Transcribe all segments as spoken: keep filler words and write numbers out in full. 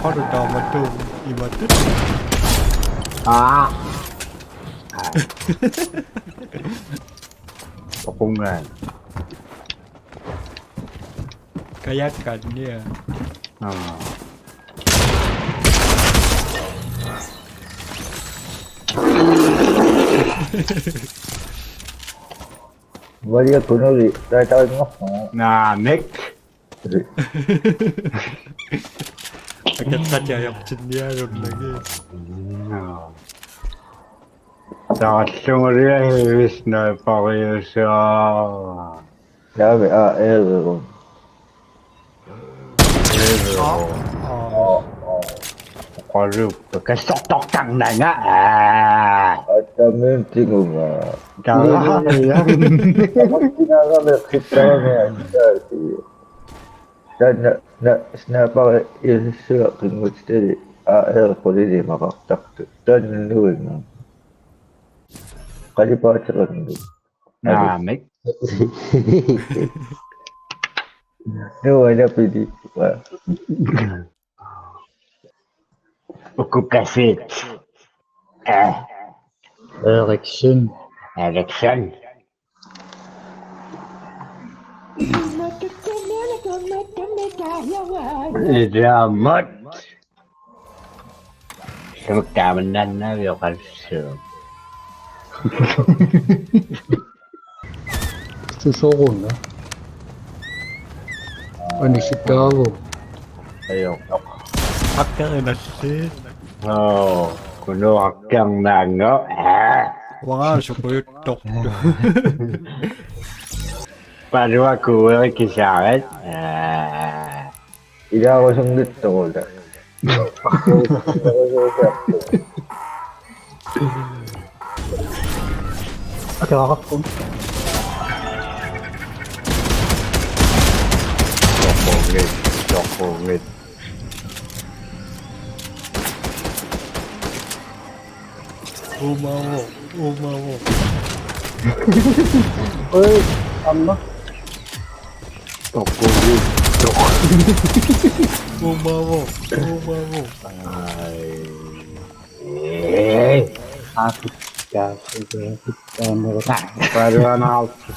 Har du damer du i matten? Ah. Oqungaan. Kajakkan, ja. Ah. Valia kunuli, tai tai ngah. Nah, Nick. Akatsatia jortinnialunnagi. Taallungulia hivisna pariusaa. Taami A R. Qalu kassortortarnanga. Atamin tingunga. Taava. Tingunga meqqittaramia. Taanna na snaperi ilissuaq qinngutitali A R qulili maqartartu. Taanna nuinga. Qalipaateqanngilaq. Naamik. Nuanapili. Ukukasiit. Ah. Erection. Erection. Ilaamat. Sumik taamannannavioqassuuq. Susoquna. Anisittaavoq. Ajoq. Hakkerinassi. Oo, kunuuqarnianngo. Aa. Uanga sukujuttoq. Paluaku Erik Isaaret. Aa. Ilaarusunngitsoq. Ataqarput. Soqquunngit, soqquunngit. Uumavoq, uumavoq. Oi, amma. Soqquunngit, soq-. Uumavoq, uumavoq. Ai. Ee. Aapit, aapit, aapit, aapit. Paluana aappi.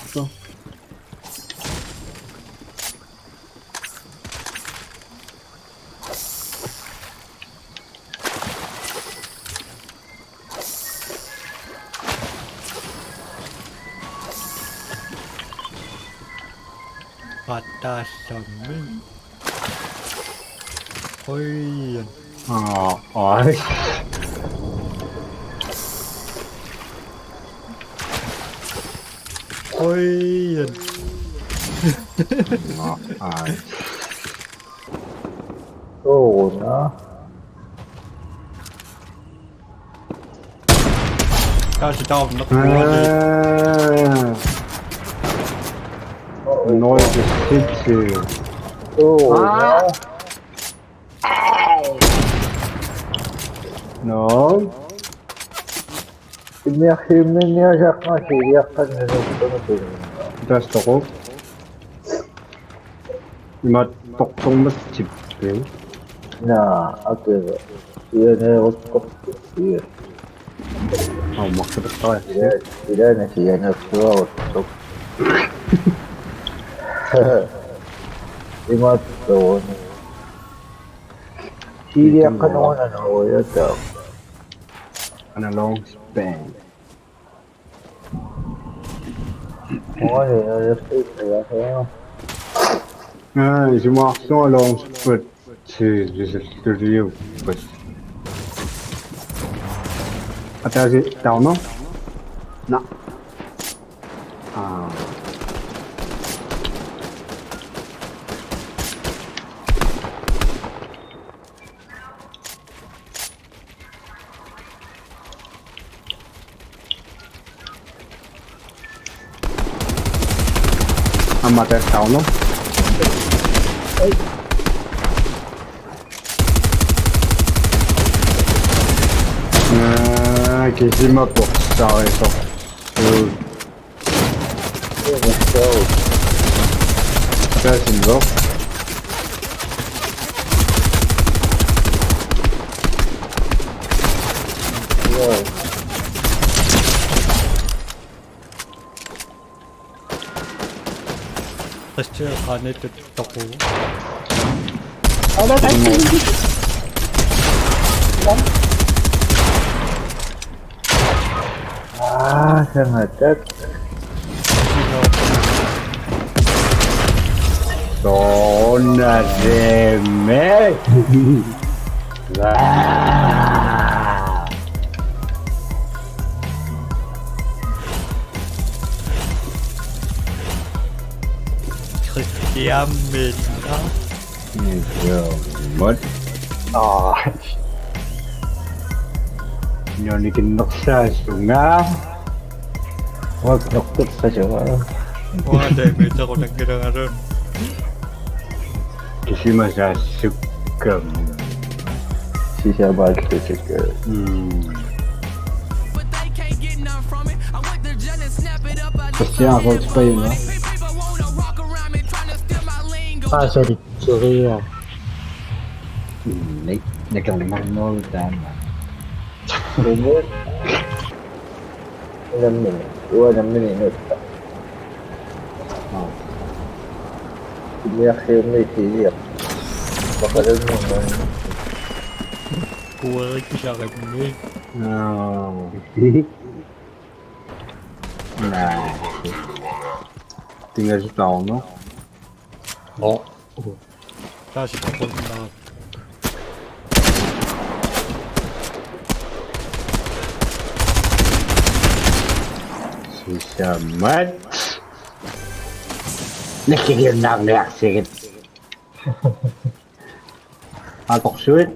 Pattaassammi. Oi. Aa, ai. Oi. Aa, ai. Sooruna. Taasi taarneq. Aa. Noise City. Sooruna. Aa. No. Immiarfiummiinniasaqqaasi iliaqqanngilaq. Tastoqu. Imaattortormat tippi. Naa, akira. Sianeerukkorput, sia. Aamma qeqqa. Ila, ilaana sianeersuaruttoq. Imaattoq. Iliaqqanuarnanga uiataa. Ana long span. Oi, oi, oi, oi. Aa, isumaqarlunga long span. Sivisilluliuppat. Ataasiarlugu. Naa. Aa. Aamma tassaaruno. Aa, kisima porsaarissoq. Uu. Taasinnaavoq. Tassa qaaniittut toquvoq. Aa, sanatak. Soorunami. Aa. Christian Miller. Joo, mut. Aa. Nonikinnersaasunga. Uanga kinnertorpasunga. Uanga taama taqutanngilanga. Kisimasaassukka. Sisaamaallutakkit. Mm. Tassa aqqutigipajunga. Aa, sali. Seria. Nei, nakerlimarnooq taanna. Uanga nammineq, uanga nammineq nuutta. Aa. Niarsiummi tiiviaq. Paqalunnguaq. Kuerikkisarimmi. Aa. Naa. Tingasut taarnu. Nå. Taas qulnaa. Sisamat. Nakkigiunnaarniarsigit. Atorsuit.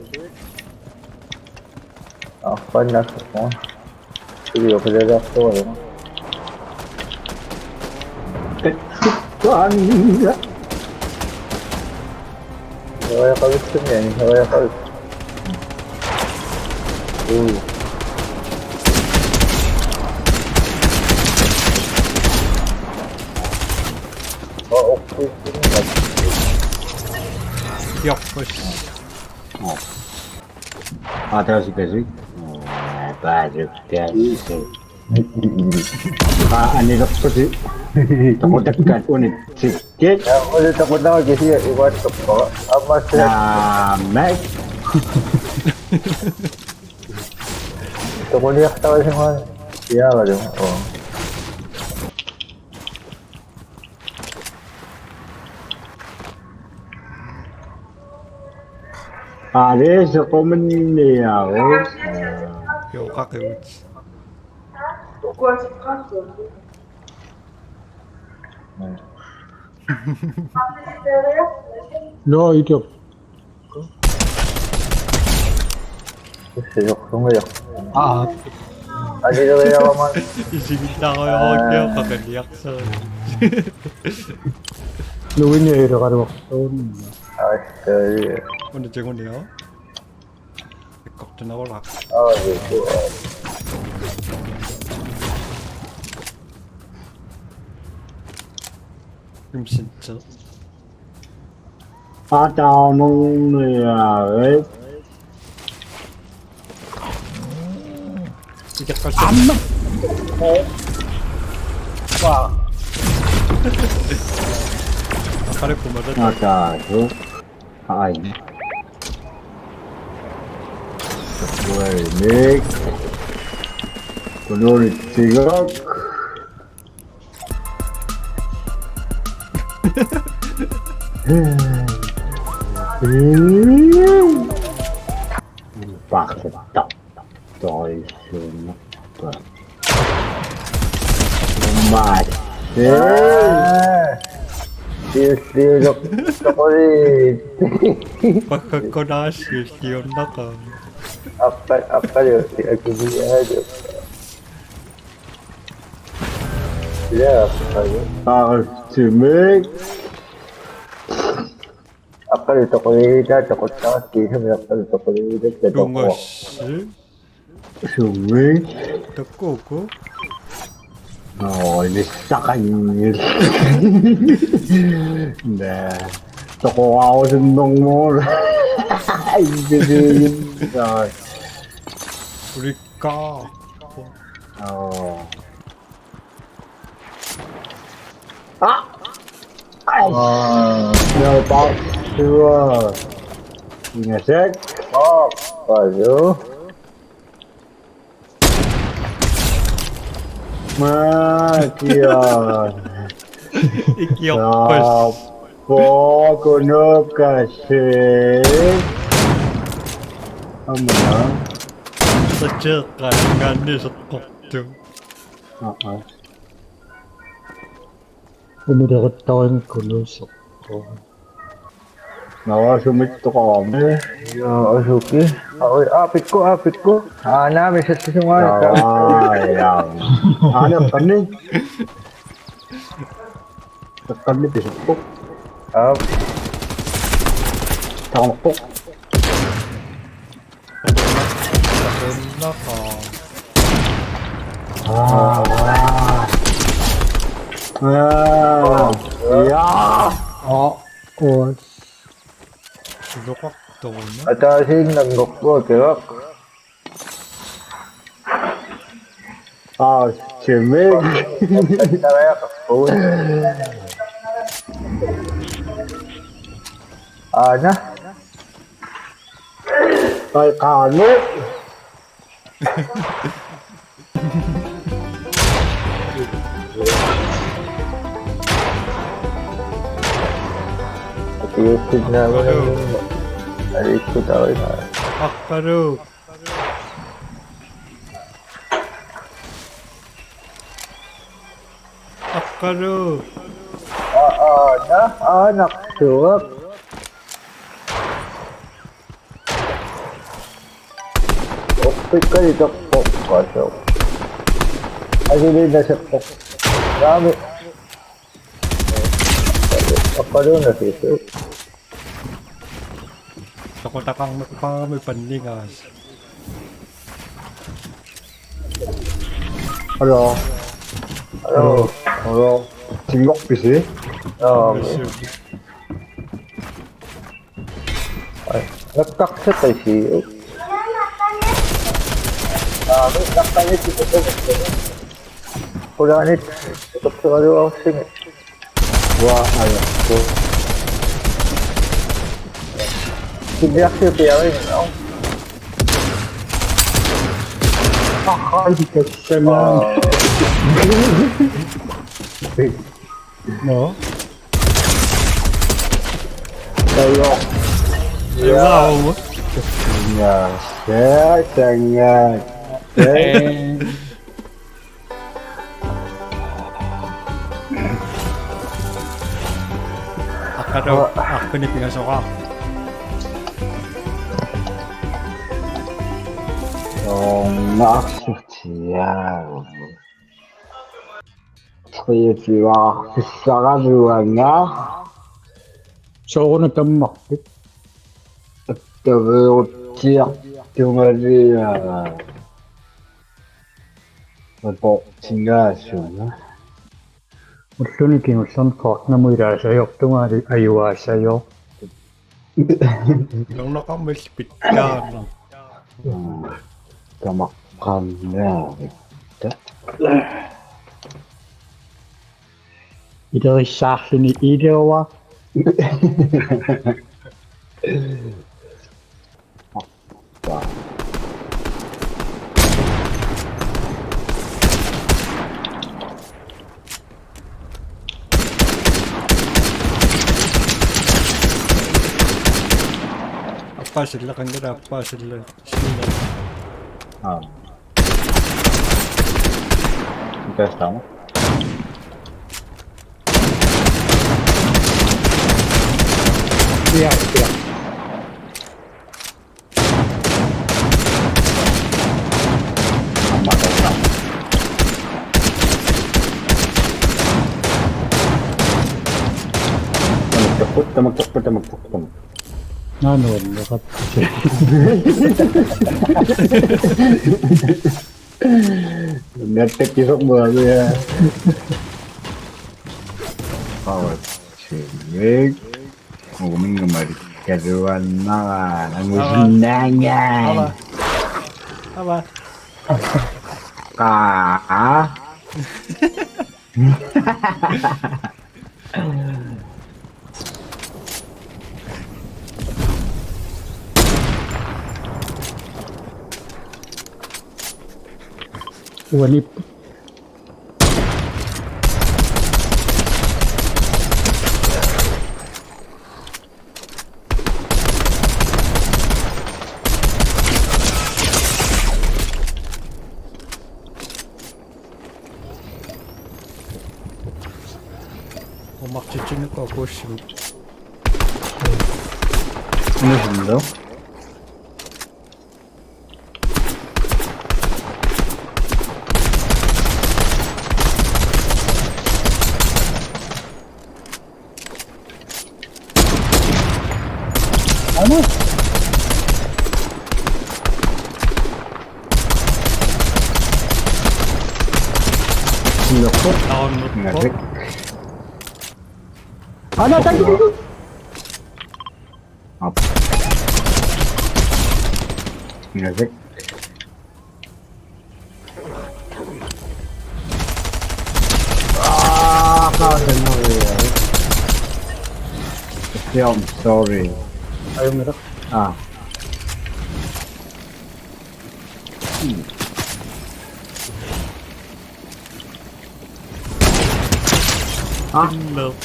Arpannassuaq. Iliuqilaartuarlugu. Katsuttaanna. Højre kavitsumiani, højre kavit. Ui. Aa, okay. Joqqus. Aa, taasik, taasik. Aa, taasik, taasik. Aa, anilerpusi. Toqutakkaat unitsikkit. Ja, uli toqutaa kisianni ivaattorpara. Aamma se. Naamik. Toquliartarisimagaluarlugu. Oo. Aa, det er så kommet ned, ja. Jo, qaqigut. Nå, idiot. Ussiorlunga. Aa. Alileriarama. Isigittaarujoorukkiu qaqilliarsaa. Nuinniaraluarsuun. Ai, ai. Una tiguniu. Ikkortunerulaa. Ai, ai. Imsinter. Ataanunniarit. Ikeqqassu. Amma. Waa. Aqalukku mata. Ataasu. Ai. Takuanik. Kununitsiguk. Paarlatta. Toisunnerpa. Masse. Tius, tius, toqolit. Pakkakkunaassi tiunnaqaaq. Appa, appa, tius, akusiaaju. Ja, appa. Paartimik. Aqqalu toquliitaa toquttarakku isumi aqqalu toquliitaa toqu. Tungassi. Sumi. Takkuuku. Nå, ilissaqanngil. Naa. Toqoraarusunnermut. Ai, bibiin. Naa. Ulik. Ka. Oh. Ah! Ai! Ah, no, paksua. Ingasek. Oh, ayo. Makia. Ikiorpas. Poco no kasi. Amana. Sacheeqqaangaanni seqqortu. Aa. Umileruttarinikunuusoq. Naasumittoqarami. Ja, asuki. Aa, pikku, aa, pikku. Aa, naami sattisumaanata. Aa, ja. Aana qanni. Taqqammi pisippoq. Aap. Taqamaqpoq. Taqunnaqaaq. Aa. Aa. Aa. Aa. Oos. Iluqartoruna. Ataasiinnanngorpoq kiaq. Aa, Jimmy. Aana. Ai, qaanut. Tiusinnaammat. Aqqalu. Aliikkutarinaa. Aqqalu. Aqqalu. Aa, aana, aanarsuaq. Orpikkalitorpoq, qasoq. Asuli naseppoq. Naami. Aqqaluuna sisu. Soqutaqarnerpaami panningaas. Hallo. Hallo. Hallo. Tingorpisi? Joo. Ai, nakkaqseqisi. Aa, nakkaqseqisi. Qulaanit, utertigaluarussigit. Uanga, aja. Kiliarsiupiarinngilaq. Aa, kassamaan. Nå. Aja. Wow. Ja, ja, ja, ja. Aqqalu, aqqalu pingasoqaaq. Soorunami arsartiaa. Treogtyve-arfissaraluanga. Sooruna tammarpit? Attaveerutsiartumalia. Aportingaasuna. Ulluni kingullerni Fortnite-mut ilaasajortunga ajugaasajor. Nunaqarmilli pitsaarna. Tamaqqaannaaritta. Ilerissaarluni ileruva. Appaasilla, qanngala appaasilla. Silla. Aa. Mikä täällä on? Pian, pian. Tamakku, tamakku, tamakku, tamakku. Nanuunneqarput. Nattakkisoq mualuja. Power Shelling. Uguminnga malikkaluannara. Ava. Angusinnaangai. Ava. Ava. Qaa. Uanip. Umartitsinnukku akuussimik. Unasinnalu. Anu? Nokko. Taunnu. Ngasik. Ana, tadi. Up. Ngasik. Ah, kau kena dia. Yeah, I'm sorry. Ayo, merah. Ah. Hmm. Ah. No.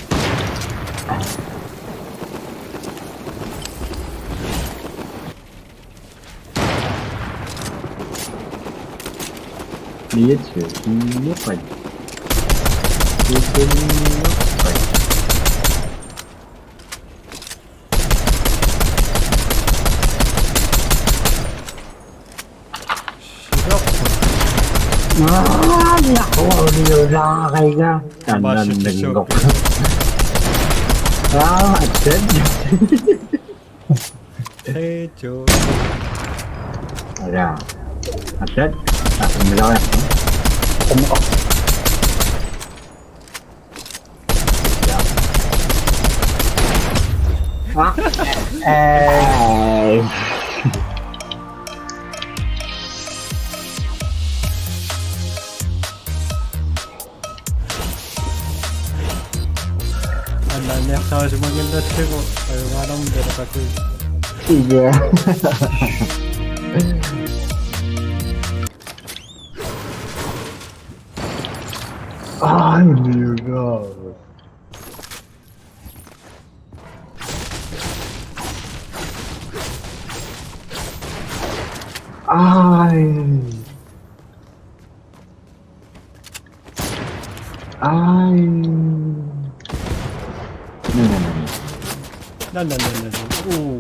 Niye çözüm yok acı? Çözüm yok acı. Aa, ya, oluyor ya, kayga. Tamam, şimdi çok. Aa, sen. Hey, Joe. Ora. Atat. Atat. Ah. Eh. Annaanniartarisimannginnallugu ajugaanarmi talaqakuit. Iya. Ai, Dios. Ai. Ai. No, no, no, no. No, no, no, no, no. Ooh.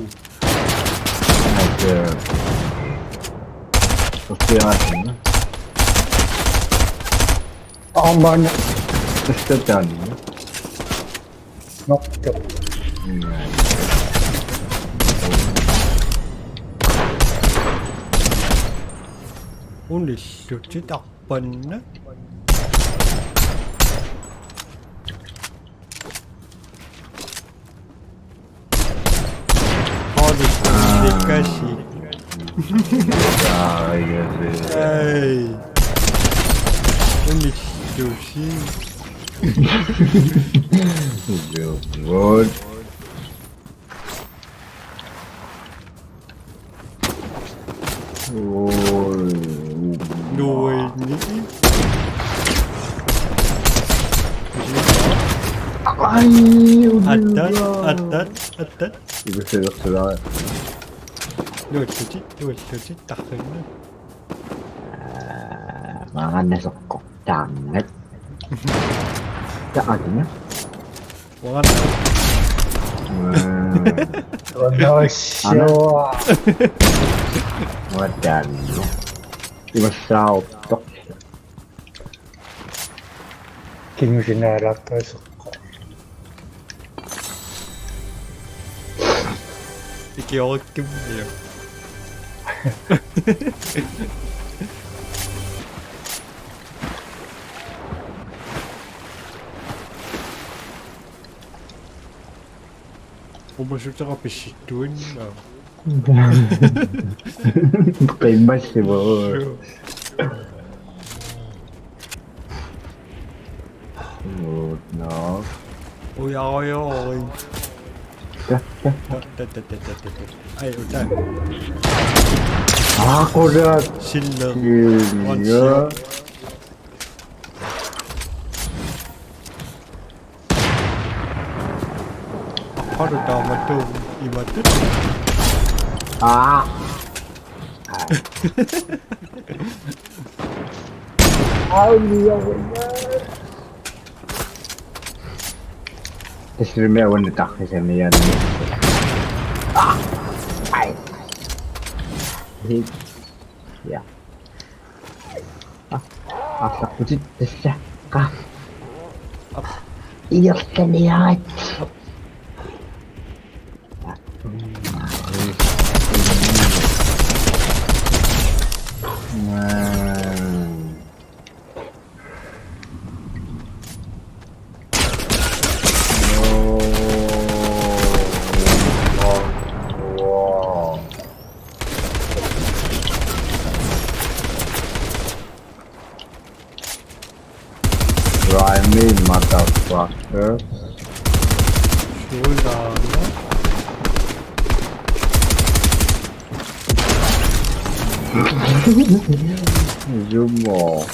Ai, Dios. Hostia, ¿no? Oh, man. Está tan, ¿no? Nokko. Unillutit arpanna. Holy shit, Kashi. Ai, ai, ai. Ei. Unillutit. Good. Oi. Nuini. Ai, ui, Attat, ui. Attat, attat. Ibu sedek sedek. Nuullutit, nuullutit, tarrinna. Aa, maanna soqqortaarnat. Taakina. Uanga. Aa. Uanga. Ana. Uanga. Imassaartoq. Kingusinaalaartoq soqqor. Ikiorikkimmio. Umasutera pissittuinnaa. Qimmassivoq. Suu. Good nok. Ui, ui, ui. Ja, ja. Tat, tat, tat, tat, tat. Ai, uta. Aa, kurat. Sille. Sille. Har du damer du i mig? Aa. Au, ni au. Tassa meeqqat uannut taqqisamiaanni. Aa. Ai. Hik. Ja. Aa, arsarputit tassa. Qa. Iorlaniarit. Try me, motherfucker. Sure, no? Zumo.